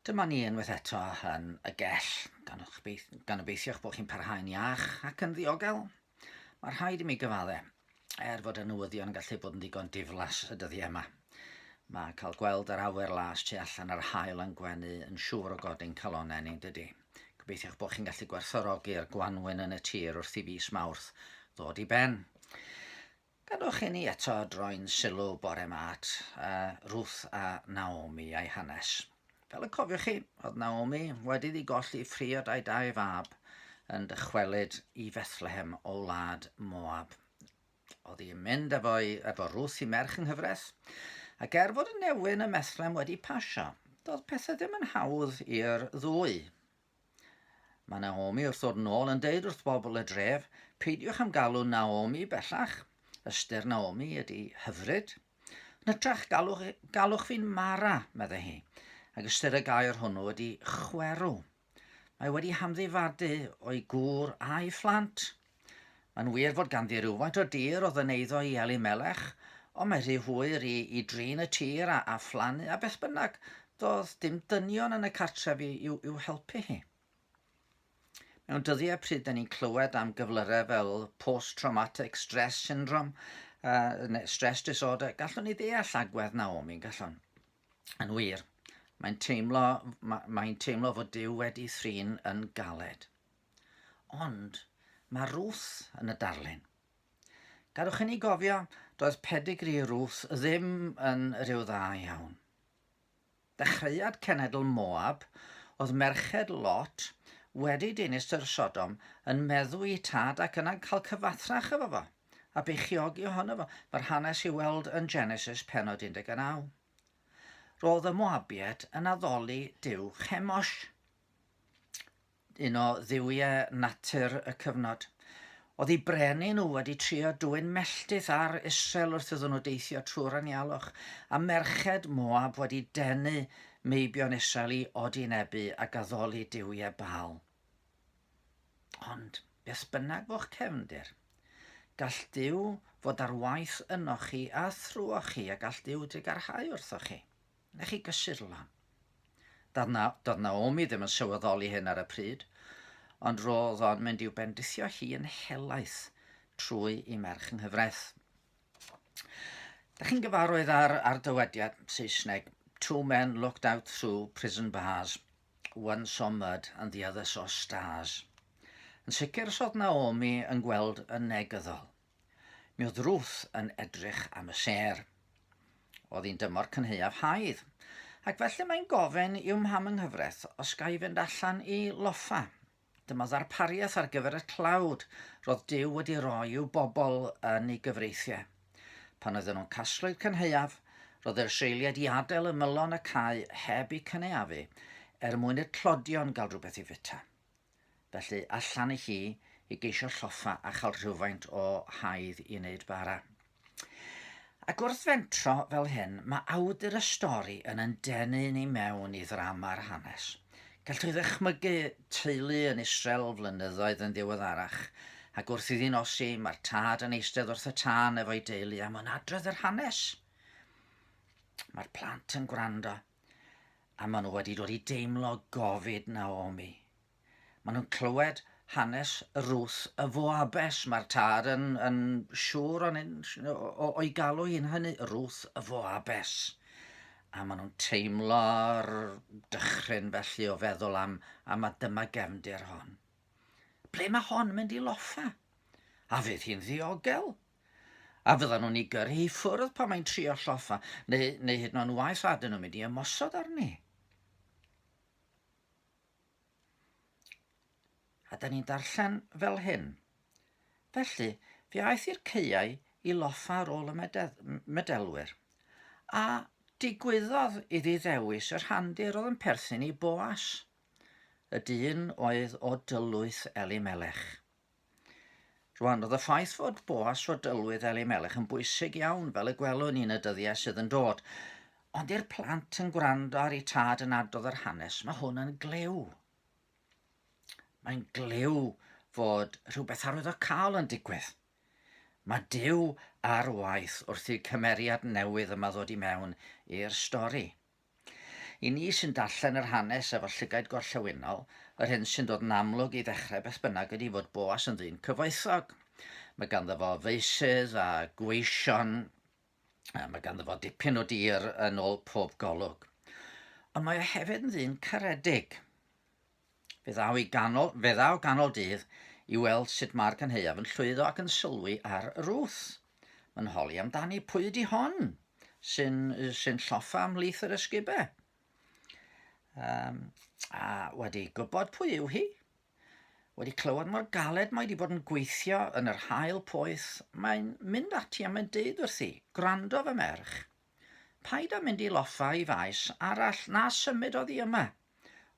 Dyma ni unwaith eto yn y gell, gan, gan obeithio'ch bod chi'n parhau'n iach ac yn ddiogel. Mae rhaid i mi gyfadde, er fod y newyddion yn gallu bod yn ddigon diflas y dyddiau yma. Mae cael gweld yr awyr las tu allan a'r haul yn gwenu yn siŵr o godi'n calonnau ni'n dydy. Gobeithio'ch bod chi'n gallu gwerthfawrogi'r gwanwyn yn y tir wrth i fis Mawrth ddod i ben. Gadewch i ni eto droi'n sylw bore 'ma at Ruth a Naomi a'i hanes. Fel y cofiwch chi, oedd Naomi wedi iddi golli phriod a'i dau fab yn dychwelyd i Fethlehem o wlad Moab. Oedd hi'n mynd efo, efo Ruth i merch yng nghyfraith, ac er fod y newyn ym Methlehem wedi pasio, doedd pethau ddim yn hawdd i'r ddwy. Mae Naomi wrth ddod yn ôl yn deud wrth bobl y dref, peidiwch am galw Naomi bellach. Ystyr Naomi ydy hyfryd. Yn hytrach, galwch, galwch fi'n Mara, meddai hi. Ac ystyr y gair hwnnw ydy chwerw. Mae wedi hamddifadu o'i gŵr a'i phlant. Mae'n wir fod ganddi rywfaint o dir oedd yn eiddo i Elimelech, ond mae rhy hwyr i, i drin y tir a, a phlannu a beth bynnag, doedd dim dynion yn y cartref i, i'w, i'w helpu hi. Mewn dyddiau pryd da ni'n clywed am gyflyrau fel post-traumatic stress syndrome, uh, neu stress disorder, gallwn ni ddeall agwedd Naomi, gallwn. Yn wir, mae'n teimlo, mae'n teimlo fod Duw wedi thrin yn galed. Ond mae Ruth yn y darlun. Gadwch i ni gofio, doedd pedigri Ruth ddim yn rhyw dda iawn. Dechreuad cenedl Moab oedd merched Lot wedi dinistr Sodom yn meddwi tad ac yna'n cael cyfathrach efo fo, a beichiogi ohono fo. Mae'r hanes i'w weld yn Genesis penod 19. Roedd y Moabiaid yn addoli duw Chemosh. un o dduwiau natur y cyfnod. Oedd eu brenin nhw wedi trio dwyn melltith ar Israel wrth iddyn nhw deithio trwy'r anialwch, a merched Moab wedi denu meibion Israel i odinebu ac addoli duwiau Baal. Ond, beth bynnag fo'ch cefndir, gall Duw fod ar waith ynoch chi a thrwoch chi, a gall Duw drugarhau wrthoch chi. Na chi gysurlon. Doedd, Na, doedd Naomi ddim yn sylweddoli hyn ar y pryd, ond roedd o'n mynd i'w bendithio hi yn helaeth trwy i merch yng nghyfraith. Da chi'n gyfarwydd ar, ar dywediad Saesneg, two men looked out through prison bars, one saw mud and the other saw stars. Yn sicr, os oedd Naomi yn gweld yn negyddol. Mi oedd Ruth yn edrych am y sêr. Oedd hi'n dymor cynhaeaf haidd, ac felly mae'n gofyn i'w mham yng nghyfraith os ga i fynd allan i loffa. Dyma ddarpariaeth ar gyfer y tlawd roedd Duw wedi roi i'w bobl yn ei gyfreithiau. Pan oedden nhw'n casglu'r cynhaeaf, roedd yr Israeliaid i adael ymylon y cae heb eu cynaeafu er mwyn i'r tlodion gael rhywbeth i fwyta. Felly, allan i chi i geisio lloffa a chael rhywfaint o haidd i wneud bara. Ac wrth fentro fel hyn, mae awdur y stori yn yn denu ni mewn i ddrama'r hanes. Gallwch chi ddychmygu teulu yn Israel flynyddoedd yn ddiweddarach, ac wrth iddi nosi, mae'r tad yn eistedd wrth y tân efo'i deulu a mae'n adrodd yr hanes. Mae'r plant yn gwrando, a maen nhw wedi dod i deimlo gofid Naomi. Maen nhw'n clywed hanes Ruth y Foabes. Mae'r tad yn, yn siŵr o'n, o'i galw hi'n hynny, Ruth y Foabes. A maen nhw'n teimlo'r dychryn felly o feddwl am, am a dyma gefndir hon. Ble mae hon mynd i loffa? A fydd hi'n ddiogel? A fyddan nhw'n ei gyrru i ffwrdd pan mae'n trio lloffa, neu, neu hyd yn oed yn waeth, a ydyn nhw'n mynd i ymosod arni? A da ni'n darllen fel hyn. Felly, fe aeth i'r caeau i loffa ar ôl y medelwyr. A digwyddodd iddi ddewis y rhandir oedd yn perthyn i Boas, y dyn oedd o dylwyth Elimelech. Rwan, roedd y ffaith fod Boas o dylwydd Elimelech yn bwysig iawn, fel y gwelwn ni yn y dyddiau sydd yn dod. Ond i'r plant yn gwrando ar eu tad yn adrodd yr hanes, mae hwn yn glyw. Mae'n glyw fod rhywbeth arwyddocaol yn digwydd. Mae Duw ar waith wrth i'r cymeriad newydd yma ddod i mewn i'r stori. I ni sy'n darllen yr hanes efo llygaid gorllewinol, yr hyn sy'n dod yn amlwg i ddechrau beth bynnag ydy fod Boas yn ddyn cyfoethog. Mae ganddo fo feysydd a gweision, a mae ganddo fo dipyn o dir yn ôl pob golwg. Ond mae o hefyd yn ddyn caredig. Fe ddaw i ganol, fe ddaw ganol dydd i weld sut mae'r cynhaeaf yn llwyddo ac yn sylwi ar Ruth. Mae'n holi amdani, pwy ydi hon sy'n sy lloffa ymhlith yr ysgubau? Um, a wedi gwybod pwy yw hi, wedi clywed mor galed mae wedi bod yn gweithio yn yr haul poeth, mae'n mynd ati a mae'n deud wrthi, gwrando fy merch, paid â mynd i loffa i faes arall na symud oddi yma,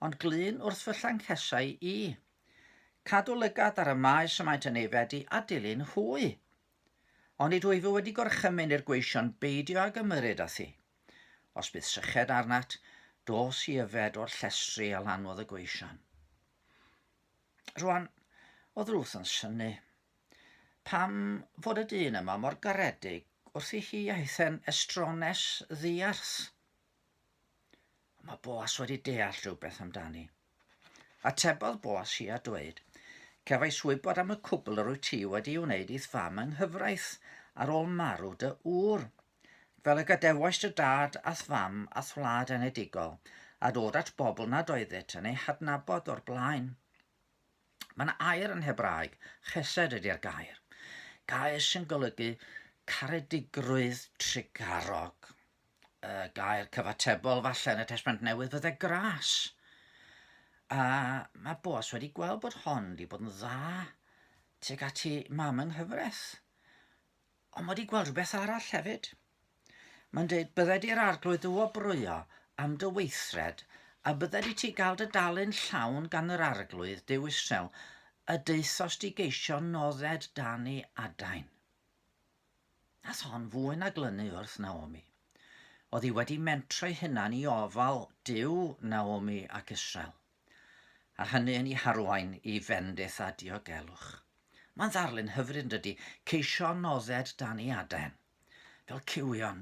ond glyn wrth fy llanghesau i. Cadw lygad ar y maes y maent yn ei fedi a dilyn hwy. Onid wyf i wedi gorchymyn i'r gweision beidio ag ymyrryd â thi? Os bydd syched arnat, dos i yfed o'r llestri a lanwodd y gweision. Rwan, oedd Ruth yn synnu. Pam fod y dyn yma mor garedig wrth i hi aethen estrones ddiarth? Mae Boas wedi deall rhywbeth amdani. Atebodd Boas hi a dweud, Cefais wybod am y cwbl yr wyt ti wedi ei wneud i'th fam yng nghyfraith ar ôl marw dy ŵr. Fel y gadewaist dy dad a'th fam a'th wlad enedigol, a dod at bobl nad oeddyt yn eu hadnabod o'r blaen. Mae yna air yn Hebraeg, chesed ydy'r gair. Gair sy'n golygu caredigrwydd trugarog. Y gair cyfatebol falle yn y Testament Newydd fydde gras. A mae Boas wedi gweld bod hon wedi bod yn dda tuag at ei mam yng nghyfraith. Ond mae wedi gweld rhywbeth arall hefyd. Mae'n dweud, bydded i'r arglwydd dy wobrwyo am dy weithred, a bydded i ti gael dy dalu'n llawn gan yr arglwydd, Duw Israel, y daethost i geisio nodded dan ei adain. Nath hon fwy na glynu wrth Naomi. Oedd hi wedi mentro'i hunan i ofal Duw Naomi ac Israel. a hynny yn ei harwain i fendith a diogelwch. Mae'n ddarlun hyfryd yn dydy, ceisio nodded dan ei adain. Fel cywion,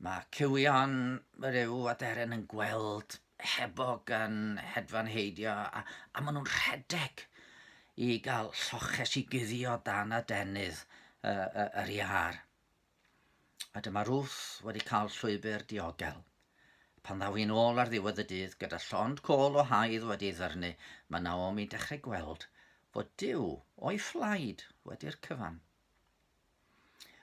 mae cywion rhyw aderyn yn gweld hebog yn hedfan heidio a, a maen nhw'n rhedeg i gael lloches i guddio dan adenydd yr iâr. A dyma Ruth wedi cael llwybr diogel. Pan ddaw hi'n ôl ar ddiwedd y dydd gyda llond côl o haidd wedi ei ddyrnu, mae Naomi'n dechrau gweld fod Duw o'i phlaid wedi'r cyfan.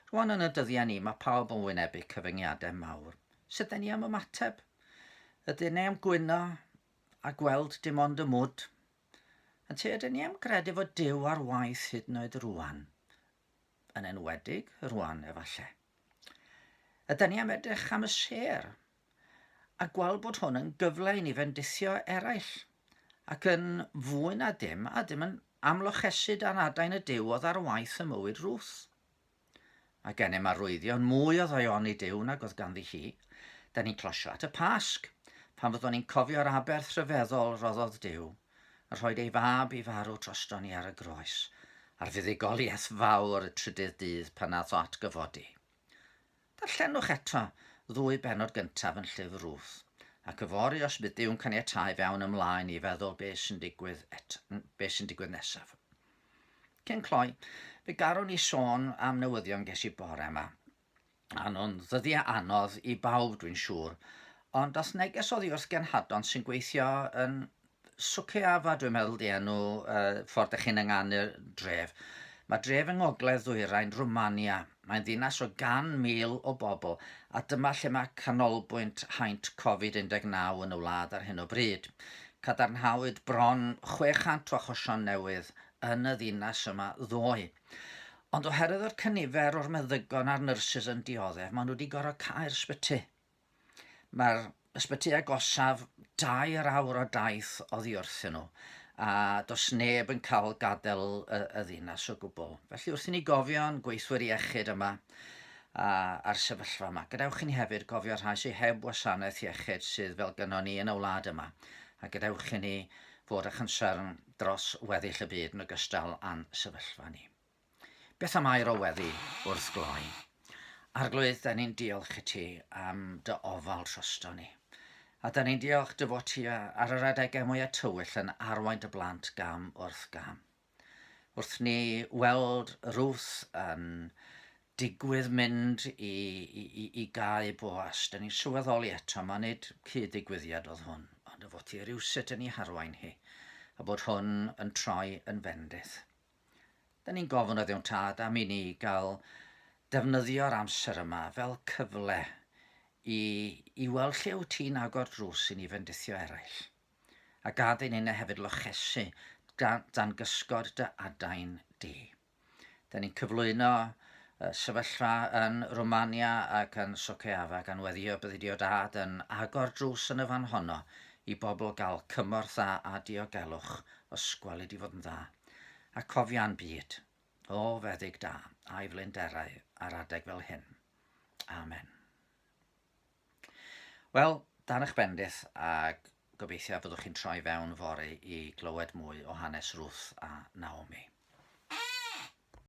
Rwan yn y dyddiau ni, mae pawb yn wynebu cyfyngiadau mawr. Sut ydyn ni am ymateb? Ydyn ni am gwyno a gweld dim ond y mwd? Ynte ydyn ni am gredu fod Duw ar waith hyd yn oed rwan? yn enwedig rwan efallai. Ydy ni am edrych am y sêr a gweld bod hwn yn gyfle i ni fendithio eraill ac yn fwy na dim a dim yn amlochesu dan adain y Duw oedd ar waith ym mywyd Ruth. Mae gennym arwyddion mwy o ddaioni Duw nag oedd ganddi hi. Da ni'n closio at y Pasg, pan fyddwn ni'n cofio'r aberth rhyfeddol roddodd Duw yn rhoi ei fab i farw drosto ni ar y groes, a'r fuddugoliaeth fawr y trydydd dydd pan nath o atgyfodi. Darllenwch eto ddwy bennod gyntaf yn llyfr Ruth, ac yfory os bydd Duw'n caniatáu fe awn ymlaen i feddwl be sy'n digwydd, et, be sy'n digwydd nesaf. Cyn cloi, fe garwn i sôn am newyddion ges i bore yma. A nhw'n ddyddiau anodd i bawb dwi'n siŵr, ond dath neges oddi wrth genhadon sy'n gweithio yn Suceava dwi'n meddwl di enw uh, ffordd ydych chi'n ynganu'r dref. Mae dref yng ngogledd ddwyrain Rwmania. Mae'n ddinas o 100,000 o bobl, a dyma lle mae canolbwynt haint Covid-19 yn y wlad ar hyn o bryd. Cadarnhawyd bron 600 o achosion newydd yn y ddinas yma ddoe. Ond oherwydd o'r cynifer o'r meddygon a'r nyrsys yn dioddef, maen nhw wedi gorfod cau'r ysbyty. Mae'r ysbyty agosaf dair awr o daith oddi wrthyn nhw, a does neb yn cael gadael y, y ddinas o gwbl. Felly wrth i ni gofio'n gweithwyr iechyd yma a, a'r sefyllfa yma, gadewch i ni hefyd gofio'r rhai sydd heb wasanaeth iechyd sydd fel gynnon ni yn y wlad yma, a gadewch i ni fod â chynsern dros weddill y byd yn ogystal â'n sefyllfa ni. Beth am air o weddi wrth gloi? Arglwydd, da ni'n diolch i ti am dy ofal drosto ni. A da ni'n diolch dy fod ti ar yr adegau mwyaf tywyll yn arwain dy blant gam wrth gam. Wrth ni weld Ruth yn digwydd mynd i, i, i, i gau Boas, da ni'n sylweddoli eto, mae nid cyd-ddigwyddiad oedd hwn, ond y fod ti rywsut yn ei harwain hi, a bod hwn yn troi yn fendith. Da ni'n gofyn o Dduw'n Tad am i ni gael defnyddio'r amser yma fel cyfle i, i weld lle wyt ti'n agor drws i ni fendithio eraill. A gad i ninnau hefyd lochesu dan, dan gysgod dy adain di. Da ni'n cyflwyno sefyllfa yn Romania ac yn Soceava gan weddio byddi di o dad yn agor drws yn y fan honno i bobl gael cymorth a, a diogelwch os gweli di fod yn dda. A cofia'n byd, o feddyg da, a'i flinderau ar adeg fel hyn. Amen. Wel, dan eich bendith a gobeithio byddwch chi'n troi fewn fory i glywed mwy o hanes Ruth a Naomi.